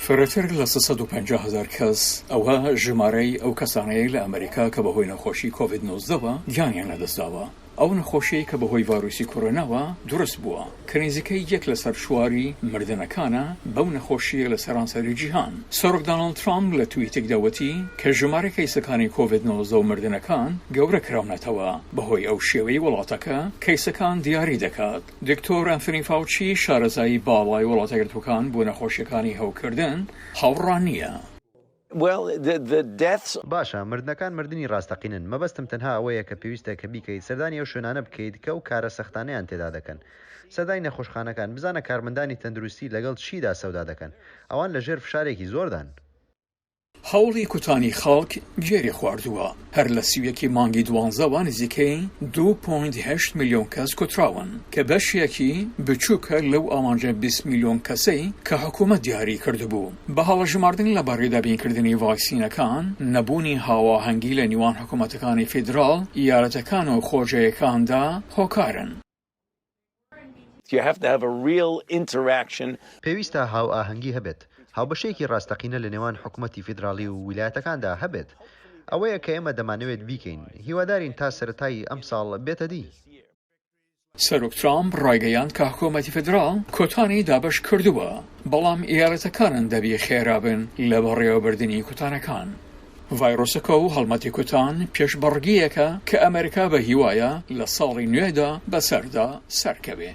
فرەتر لە 350 هەزار کەس، ئەوە ژمارەی ئەو کەسانەیە لە ئەمریکا کە بەهۆی نەخۆشی کۆڤید 19 وە گیانیان لەدەستداوە. ئەو نەخۆشیەی کە بەهۆی ڤایرۆسی کۆرۆناوە دروست بووە، کە نزیکەی یەک لەسەر چواری مردنەکانە بەو نەخۆشییە لە سەرانسەری جیهان. سەرۆک داناڵد ترامپ لە تویتێکدا وتی کە ژمارەی کەیسەکانی کۆڤید 19 و مردنەکان گەورە کراونەتەوە بەهۆی ئەو شێوەی وڵاتەکە کەیسەکان دیاری دەکات. دکتۆر ئەنتۆنی فاوچی شارەزای باڵای وڵاتەیەکگرتووەکان بۆ نەخۆشیەکانی هەوکردن هاوڕا نییە. باشە، مردنەکان مردنی ڕاستەقینەن، مەبەستم تەنها ئەوەیە کە پێویستە کە بیکەیت سەردانی ئەو شوێنانە بکەیت کە ئەو کارە سەختانەیان تێدا دەکەن. سەردانی نەخۆشخانەکان، بزانە کارمەندانی تەندروستی لەگەڵ چیدا سەودا دەکەن. ئەوان لە ژێر فشارێکی زۆردان. هەوڵی کوتانی خەڵک گێری خواردووە، هەر لە 31 ی مانگی دوانزەوە نزیکەی دوو پۆینت هەشت ملیۆن کەس کوتراون، کە بەشێکی بچووکە لەو ئامانجە 20 ملیۆن کەسەی کە حکوومەت دیاری کردبوو. بە هەڵەژماردن لەبارەی دابینکردنی ڤاکسینەکان، نەبوونی هاواهەنگی لە نیوان حکوومەتەکانی فیدراڵ، ئیالەتەکان و خۆجێیەکاندا هۆکارن. پێویستە هاوئاهەنگی هەبێت، هاوبەشییەکی ڕاستەقینە لە نێوان حکومەتی فیدراڵی و ویلایەتەکاندا هەبێت. ئەوەیە کە ئێمە دەمانەوێت بیکەین. هیوادارین تا سەرەتای ئەمساڵ بێتە دی. سەرۆک ترامپ ڕایگەیاند کە حکومەتی فیدراڵ کوتانی دابەش کردووە، بەڵام ئیالەتەکانن دەبی خێرا بن لە بەڕێوەبردنی کوتانەکان. ڤایرۆسەکە و هەڵمەتی کوتان پێشبڕگێیەکە کە ئەمەریکا بە هیوایە لە ساڵی نوێدا بەسەردا سەرکەوێ.